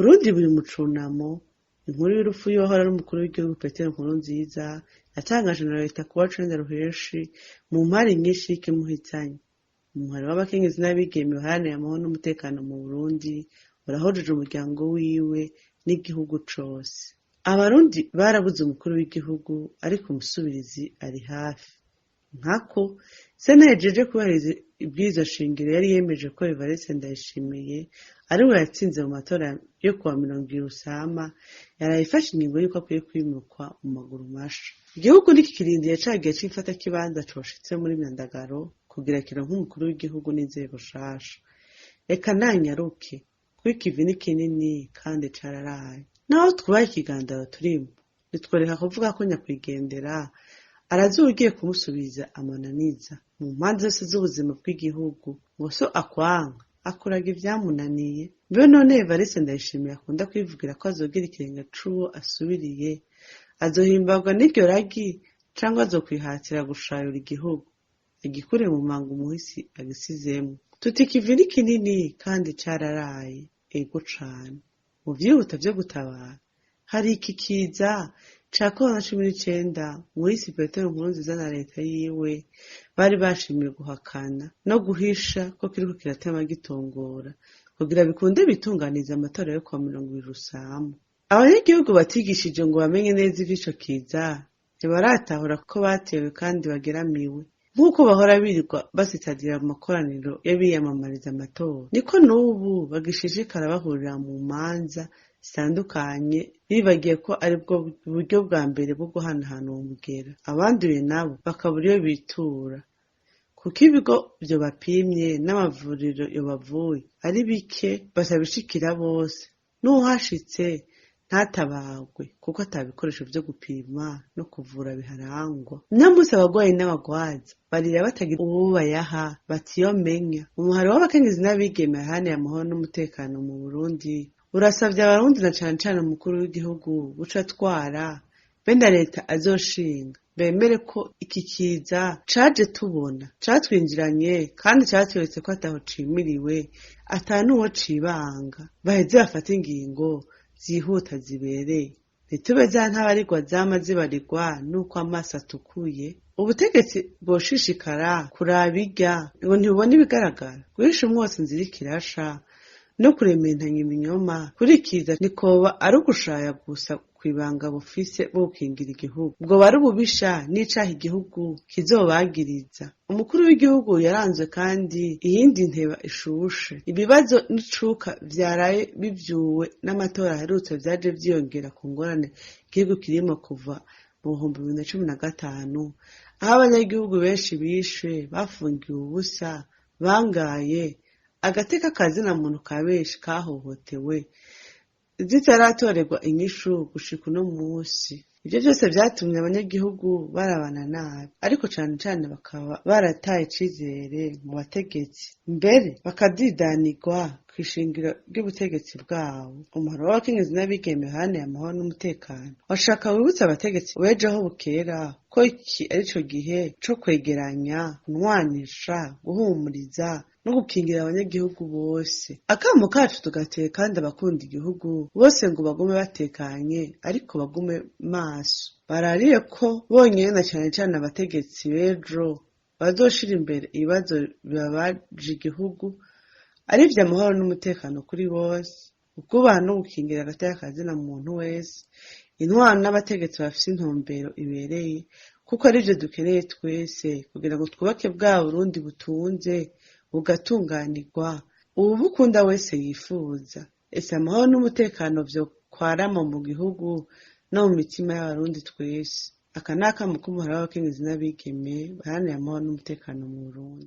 Uburundi buri mu cunamo. Inkuru y'urupfu y'uwahora ari umukuru w'igihugu Petero Nkurunziza yatangajwe na leta kuwa cenda Ruheshi mu mpari nyinshi y'ikimuhitanye. Umuhari w'abakenyezi n'abigeme baharanira amahoro n'umutekano mu Burundi urahojeje umuryango wiwe n'igihugu cose. Abarundi barabuze umukuru w'igihugu, ariko umusubirizi ari hafi. Nkako sentare ijejwe kubahiriza ibwirizwa shingiro yari yemeje ko Evariste Ndayishimiye ariwe yatsinze mu matora yo kuwa 20 Rusama, yaraye ifashe ingingo y'uko akwiye kwimukwa mu maguru masha. Igihugu ntikikirindiye ca gihe c'imfatakibanza coshitse muri Myandagaro kugira kironke umukuru w'igihugu n'inzego nshasha. Reka nanyaruke, kuko ikivi ni kinini kandi cararaye. Naho twubaha ikigandaro turimwo, ntitworeka kuvuga ko nyakwigendera arazi uwugiye kumusubiza amananiza mu mpande zose z'ubuzima bw'igihugu. Ngo so akwanka akuraga ivyamunaniye. Mbe none Evariste Ndayishimiye akunda kwivugira ko azogira ikirenge c'uwo asubiriye, azohimbagwa n'iryo ragi cangwa azokwihatira gushayura igihugu agikure mu manga umuhisi agisizemwo? Tuti ikivi ni kinini kandi cararaye. Ego cane. Mu vyihuta vyo gutabara hari iki kiza ca corona 19 umuhisi Petero Nkurunziza na leta yiwe bari bashimye guhakana no guhisha ko kiriko kiratema gitongora kugira bikunde bitunganize amatora yo kuwa 20 Rusama. Abanyagihugu batigishije ngo bamenye neza ivy'ico kiza ntibaratahura ko batewe kandi bageramiwe, nk'uko bahora birirwa basitadira mu makoraniro y'abiyamamariza amatora, niko n'ubu bagishishikara bahurira mu manza zitandukanye, bibagiye ko aribwo buryo bwa mbere bwo guhanahana uwo mugera. Abanduye nabo bakabura iyo bitura, kuko ibigo vyobapimye n'amavuriro yobavuye ari bike, batabishikira bose, n'uwuhashitse ntatabagwe kuko ata bikoresho vyo gupima no kuvura biharangwa. Uno abagwayi n'abagwaza barira batagira uwo bayaha, bati iyo menya. Umuhari w'abakenyezi n'abigeme baharanira amahoro n'umutekano mu Burundi urasavye abarundi na cane cane umukuru w'igihugu guca atwara be na leta azoshinga bemere ko iki kiza caje tubona catwinjiranye kandi catweretse ko ataho cimiriwe, ata n'uwo cibanga. Baheze bafate ingingo zihuta zibereye, ntitube za ntabarigwa zama zibarirwa n'uko amaso atukuye. Ubutegetsi bwoshishikara kuraba irya ngo ntibubone ibigaragara, guhisha umwotsi inzira ikirasha no kurementanya ibinyoma kurikiza ntikoba ari ugushaya gusa kw'ibanga bufise bwo gukingira igihugu, bwoba ari ububisha n'icaha igihugu kizobagiriza. Umukuru w'igihugu yaranzwe kandi iyindi nteba ishushe. Ibibazo n'icuka vyaraye bivyuwe n'amatora aherutse vyaje vyiyongera ku ngorane igihugu kirimo kuva mu 2015, aho abanyagihugu benshi bishwe, bafungiwe ubusa, bangaye, agateka kazina muntu ka benshi kahohotewe, zitaratorerwa inyishu gushika uno musi. Ivyo vyose vyatumye abanyagihugu barabana nabi, ariko cane cane bakaba barataye icizere mu bategetsi, mbere bakadidanirwa kw'ishingiro ry'ubutegetsi bwabo. Umuhari w'abakenyezi n'abigeme baharanira amahoro n'umutekano washaka wibutse abategetsi b'ejo aho bukera ko iki arico gihe co kwegeranya, kunwanisha, guhumuriza no gukingira abanyagihugu bose. Akamo kacu tugateye kandi abakunda igihugu bose ngo bagume batekanye, ariko bagume maso, bararire ko bonyene na cane cane abategetsi b'ejo bazoshira imbere ibibazo bibabaje igihugu, arivyo amahoro n'umutekano kuri bose, ukubaha no gukingira agateka kazina muntu wese, intwaro n'abategetsi bafise intumbero ibereye, kuko arivyo dukeneye twese kugira ngo twubake bwa Burundi butunze bugatunganirwa, uwubukunda wese yifuza. Ese amahoro n'umutekano vyokwarama mu gihugu no mu mitima y'abarundi twese. Aka ni akamo k'umuhari w'abakenyezi n'abigeme baharanira amahoro n'umutekano mu Burundi.